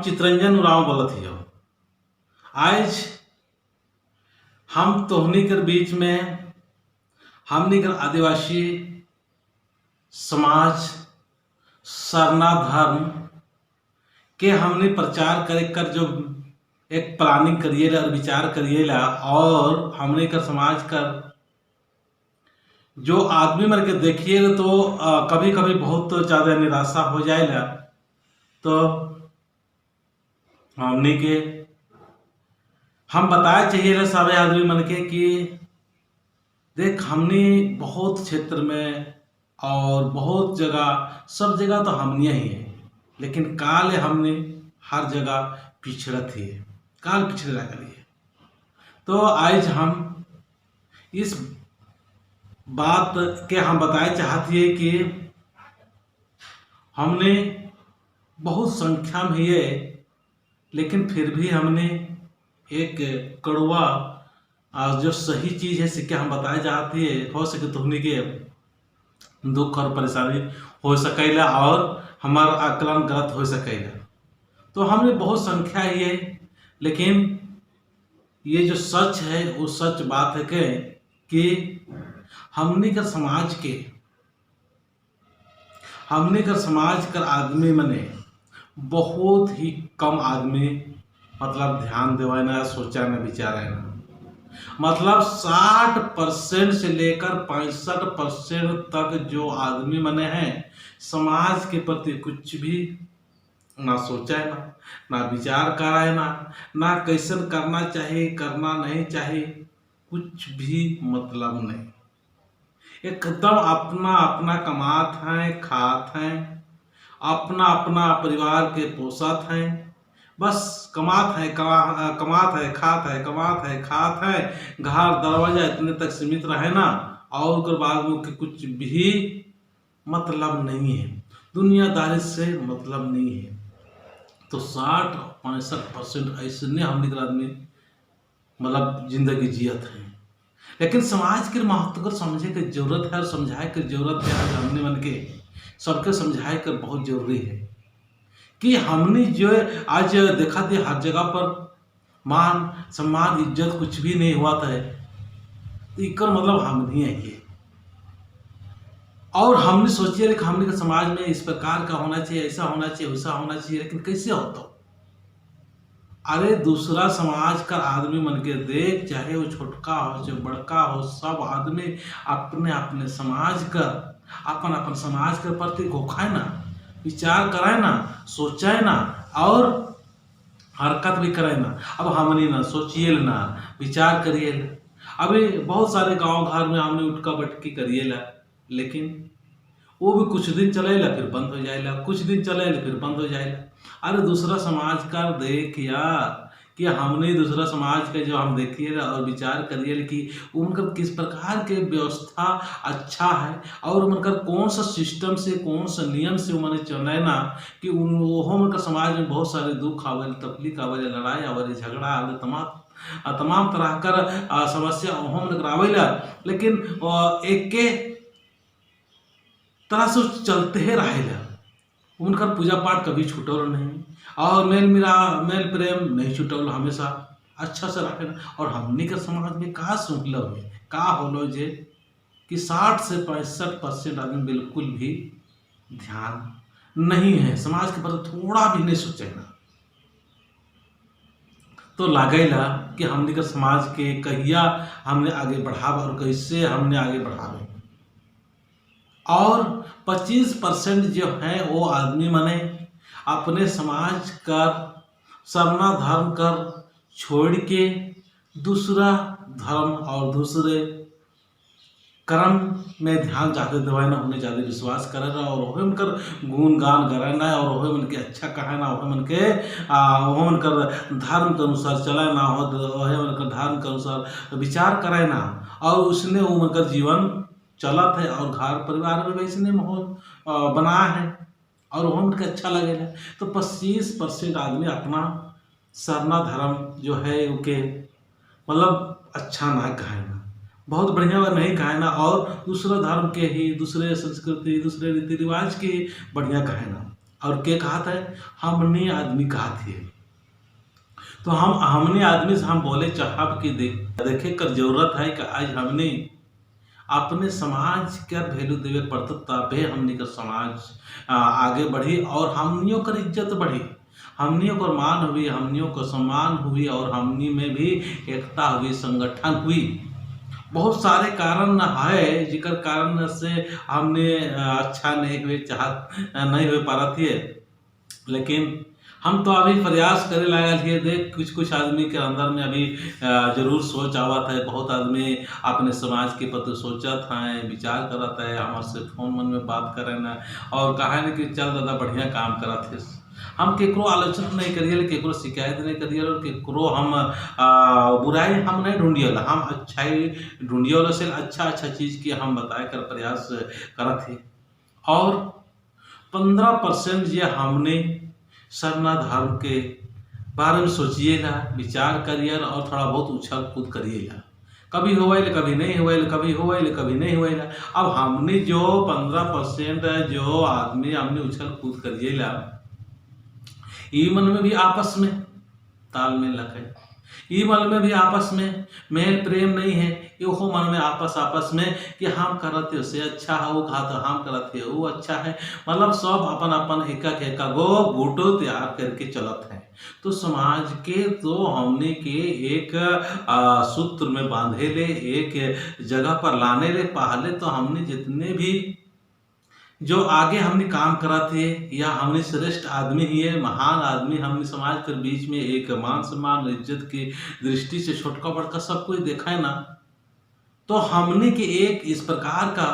चितरंजन उरांव बोलत हियो। आज हम तोहनी कर बीच में हमनी कर आदिवासी समाज सरना धर्म के हमनी प्रचार करे कर जो एक प्लानिंग करिएला और विचार करिएला और हमनी कर समाज कर जो आदमी मन के देखिए तो कभी कभी बहुत ज़्यादा निराशा हो जाएला। तो हमनी के हम बताए चाहिए सारे आदमी मन के कि देख, हमनी बहुत क्षेत्र में और बहुत जगह, सब जगह तो हमनी ही है, लेकिन काल हमने हर जगह पिछड़त ही है, काल पिछड़े लागल है। तो आज हम इस बात के हम बताए चाहती है कि हमने बहुत संख्या में ही है, लेकिन फिर भी हमने एक कड़वा जो सही चीज़ है सिक्के हम बताए जाती है। हो सके तो हमने के दुख और परेशानी हो सकेला और हमारा आकलन गलत हो सकेला। तो हमने बहुत संख्या ही है, लेकिन ये जो सच है वो सच बात है कि हमने का समाज के, हमने का समाज कर आदमी मने बहुत ही कम आदमी मतलब ध्यान देवे ना, सोचा ना, विचारे ना। मतलब 60% से लेकर 65% तक जो आदमी मने हैं समाज के प्रति कुछ भी ना सोचा है ना, ना विचार कराए ना, ना कैसन करना चाहिए, करना नहीं चाहिए, कुछ भी मतलब नहीं। एकदम अपना अपना कमात हैं, खात हैं, अपना अपना परिवार के पोसत हैं, बस कमात है, कमात है, खात है, कमात है, खात है, घर दरवाजा इतने तक सीमित रहे ना, और उसके बाद में के कुछ भी मतलब नहीं है, दुनियादारी से मतलब नहीं है। तो 60-65% ऐसे हमने के आदमी मतलब जिंदगी जियत हैं, लेकिन समाज के महत्व को समझे के जरूरत है और समझाए के जरूरत है। आज हमने मन के सबके समझाए कर बहुत जरूरी है कि हमने जो आज देखा थी हर जगह पर मान सम्मान इज्जत कुछ भी नहीं हुआ था, तो इकर मतलब हम नहीं है ये। और हमने सोचिए कि हमने के समाज में इस प्रकार का होना चाहिए, ऐसा होना चाहिए, वैसा होना चाहिए, लेकिन कैसे होता? अरे दूसरा समाज का आदमी मन के देख, चाहे वो छोटका हो चाहे बड़का हो, सब आदमी अपने अपने समाज का अपन अपन समाज के प्रति गोखाए ना, विचार कराए ना, सोचाए ना और हरकत भी कराए ना। अब हमने ना सोचिए ना, विचार करिए। अभी बहुत सारे गांव घर में हमने उठका बैठकी करिए ला, लेकिन वो भी कुछ दिन चलेला फिर बंद हो जाएला, कुछ दिन चलेला फिर बंद हो जाएला। अरे दूसरा समाज का देख यार कि हमने दूसरा समाज के जो हम देखिए और विचार करिए कि उनका किस प्रकार के व्यवस्था अच्छा है और उनका कौन सा सिस्टम से, कौन सा नियम से उन्होंने चले ना कि उन वो उनका समाज में बहुत सारे दुख आवे, तकलीफ आवे, लड़ाई आवे, झगड़ा आवे, तमाम तमाम तरह कर समस्या वहाँ आवेला, लेकिन एक के तरह से चलते ही रहेला। उनका पूजा पाठ कभी छूटल नहीं और मेल मिला मेल प्रेम नहीं छूटल, हमेशा अच्छा से रखे। और हमनी के समाज में का सुनल है, का होलो जे कि 60 से 65% आदमी बिल्कुल भी ध्यान नहीं है समाज के प्रति, थोड़ा भी नहीं सोचेगा। तो लागेला कि हमनी के समाज के कहिया हमने आगे बढ़ावा और कैसे हमने आगे बढ़ावे। और 25% जो है वो आदमी मने अपने समाज का सरना धर्म कर छोड़ के दूसरा धर्म और दूसरे कर्म में ध्यान ज़्यादा देवाना, उन्हें ज़्यादा विश्वास करे और वही उनकर गुणगान कराना और वही उनके अच्छा कहना, वही मन के वही उनकर धर्म के अनुसार चलाना, वही उनकर धर्म के अनुसार विचार कराना और उसने वो उनकर जीवन चलत है और घर परिवार में वैसने माहौल बना है और वह उनके अच्छा लगेला। तो 25% आदमी अपना सरना धर्म जो है उके मतलब अच्छा ना कहेना, बहुत बढ़िया नहीं कहना और दूसरा धर्म के ही, दूसरे संस्कृति, दूसरे रीति रिवाज के ही बढ़िया कहना। और के कहत है? हमने आदमी कहत है। तो हम हमने आदमी से हम बोले चाहब कि देखे कर जरूरत है कि आज हमने अपने समाज के वैल्यू देवे पड़त, तबे हमनी का समाज आगे बढ़ी और हमनियों कर इज्जत बढ़ी, हमनियों कर मान हुई, हमनियों को सम्मान हुई और हमनी में भी एकता हुई, संगठन हुई। बहुत सारे कारण है जिकर कारण से हमने अच्छा नहीं हुए, चाहत नहीं हुए पारत है, लेकिन हम तो अभी प्रयास करे लागल हिए। देख, कुछ कुछ आदमी के अंदर में अभी जरूर सोच आवत है। बहुत आदमी अपने समाज के प्रति सोचत हैं, विचार करत है, हमारे से फोन मन में बात करे न और कहे न कि चल दादा, बढ़िया काम करत है। हम केकरो आलोचना नहीं करिए, केकरो शिकायत नहीं करिए और केकरो हम बुराई हम नहीं ढूंढियल, हम अच्छाई ढूंढियल से अच्छा अच्छा चीज़ के हम बताए कर प्रयास करत है। और 15% जे हमने सरना धर्म के बारे में सोचिएला, विचार करिए और थोड़ा बहुत उछल कूद करिएला। कभी होवेल, कभी नहीं होवेल, कभी होवेल, कभी नहीं होवेला। अब हमने जो 15% जो आदमी हमने उछल कूद करिएला, ई मन में भी आपस में तालमेल रखे, ई मन में भी आपस में मेल प्रेम नहीं है। इहो मन में आपस आपस में कि हम करत है से अच्छा है, वो कहा तो हम करत है वो अच्छा है। मतलब सब अपन अपन एक एक गो गुट तैयार करके चलत हैं। तो समाज के तो हमने के एक सूत्र में बांधे ले, एक जगह पर लाने ले, पहले तो हमने जितने भी जो आगे हमने काम करा थे या हमने श्रेष्ठ आदमी ही है, महान आदमी, हमने समाज के बीच में एक मान सम्मान, इज्जत की दृष्टि से छोटका बड़का सब कुछ देखा है ना, तो हमने के एक इस प्रकार का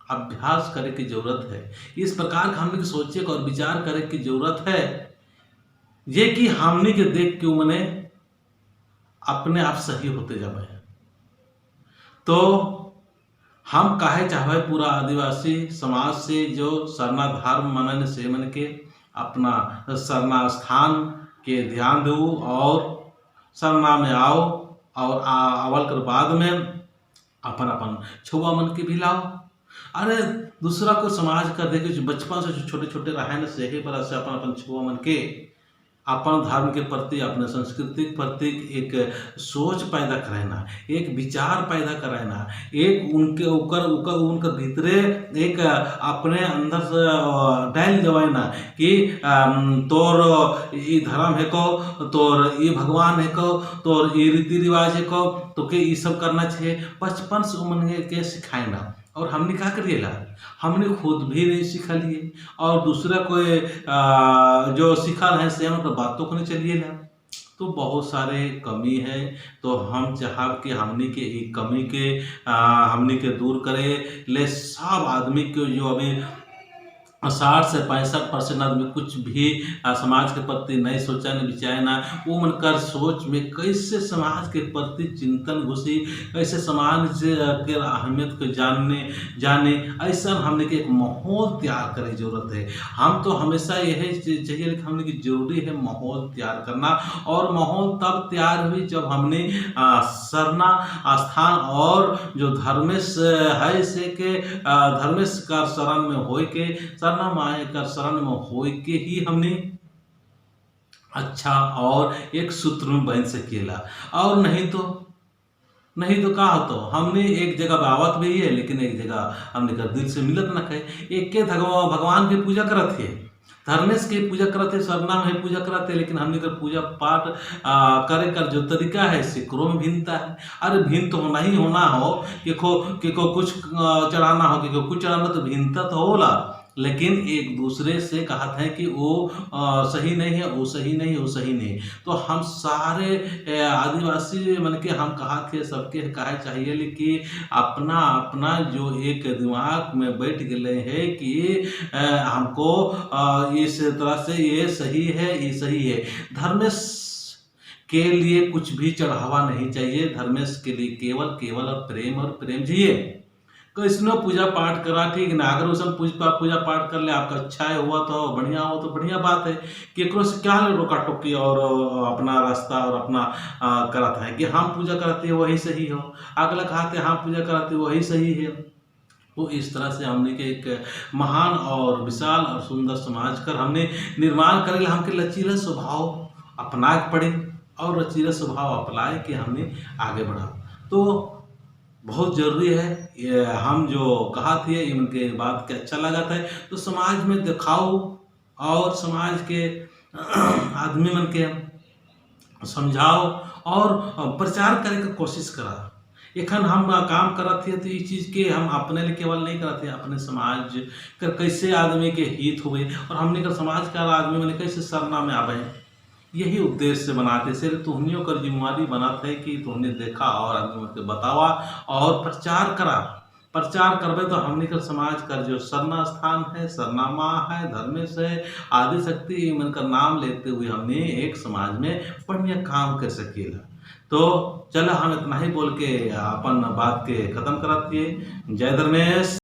अभ्यास करे की जरूरत है। इस प्रकार का हमने के सोचे और विचार करे की जरूरत है ये कि हमने के देख के मने अपने आप सही होते जावे। तो हम काहे चाहे पूरा आदिवासी समाज से जो सरना धर्म मनन से मन के अपना सरना स्थान के ध्यान दो और सरना में आओ और आवल कर बाद में अपन अपन छुआ मन के भी लाओ। अरे, दूसरा को समाज कर देखे, जो बचपन से जो छोटे छोटे रहे न, से ही पर से अपन अपन छुआ मन के अपन धर्म के प्रति, अपने संस्कृति के प्रति एक सोच पैदा कराना, एक विचार पैदा कराना, एक उनके ऊपर ऊपर उनके भीतरे एक अपने अंदर से डाल देवाना कि तोर ई धर्म है को, तोर ई भगवान है को, तोर ई रीति रिवाज है को, तो के ई सब करना चाहिए। बचपन से उमन के सिखाए ना। और हमने क्या करिएला? हमने खुद भी नहीं सीखा लिए और दूसरा कोई जो सीखल है से हम बातों को नहीं चलिएला। तो बहुत सारे कमी है। तो हम चाहब कि हमनी के ई कमी के हमनी के दूर करे ले। सब आदमी के जो अभी 60 से 65% आदमी कुछ भी समाज के प्रति नहीं सोचा न विचारे ना, वो मन कर सोच में कैसे समाज के प्रति चिंतन घुसी, कैसे समाज से के अहमियत को जानने जाने, ऐसा हमने के एक माहौल तैयार करे जरूरत है। हम तो हमेशा यही चाहिए कि हमने की जरूरी है माहौल तैयार करना और माहौल तब तैयार हुई जब हमने सरना स्थान और जो धर्मेश है से के धर्मेश का शरण में होए के, सरना माए का शरण में होए के ही हमने अच्छा और एक सूत्र में बन सकेला। और नहीं तो का होतो, हमने एक जगह बावत भी है लेकिन एक जगह हमने कर दिल से मिलत न है। एक के भगवान की पूजा करत है, धर्मेश के पूजा करत है, सरना में पूजा करत है, लेकिन हमने कर पूजा पाठ करे कर जो तरीका है सिकरो में भिन्नता है। अरे, भिन्न तो होना ही होना हो कि को कुछ चढ़ाना हो, कि को कुछ चढ़ाना, तो भिन्नता तो होला, लेकिन एक दूसरे से कहते हैं कि वो सही नहीं है, वो सही नहीं है, वो सही नहीं। तो हम सारे आदिवासी मन के हम कहा थे, सबके कहे चाहिए कि अपना अपना जो एक दिमाग में बैठ गए है कि हमको इस तरह से ये सही है, ये सही है। धर्मेश के लिए कुछ भी चढ़ावा नहीं चाहिए। धर्मेश के लिए केवल केवल और प्रेम चाहिए। कैसनो पूजा पाठ करा, ठीक ना, अगर उसमें पूजा पूजा पाठ कर ले, आपका अच्छा है हुआ तो बढ़िया हो, तो बढ़िया बात है। केकरो से क्या रोका टोकी और अपना रास्ता और अपना करत है कि हम पूजा करते हैं वही सही हो, अगला कहते हैं हम पूजा कराते वही सही है। तो इस तरह से हमने के एक महान और विशाल और सुंदर समाज कर हमने निर्माण करेला हमके लचीला स्वभाव अपना के पड़ी और लचीला स्वभाव अपनाए के हमने आगे बढ़ा। तो बहुत जरूरी है ये हम जो कहा थे, इनके बात के अच्छा लगा था तो समाज में दिखाओ और समाज के आदमी मन के समझाओ और प्रचार करे के कोशिश करा। एखन हम काम करत हिय तो ई चीज़ के हम अपने लिए केवल नहीं करत हिय, अपने समाज कर कैसे आदमी के हित हुए और हमने कर समाज का आदमी मने कैसे सरना में आवे, यही उद्देश्य से बनाते। सिर्फ तुहनियों कर जिम्मेवारी बनत है कि तुमने देखा और आदमी के बतावा और प्रचार करा। प्रचार करबे तो हमनी कर समाज कर जो सरना स्थान है, सरना माँ है, धर्मेश है, आदि शक्ति मन का नाम लेते हुए हमने एक समाज में बढ़िया काम कर सकीला। तो चलो, हम इतना ही बोल के अपन बात के खत्म करत हिय। जय धर्मेश।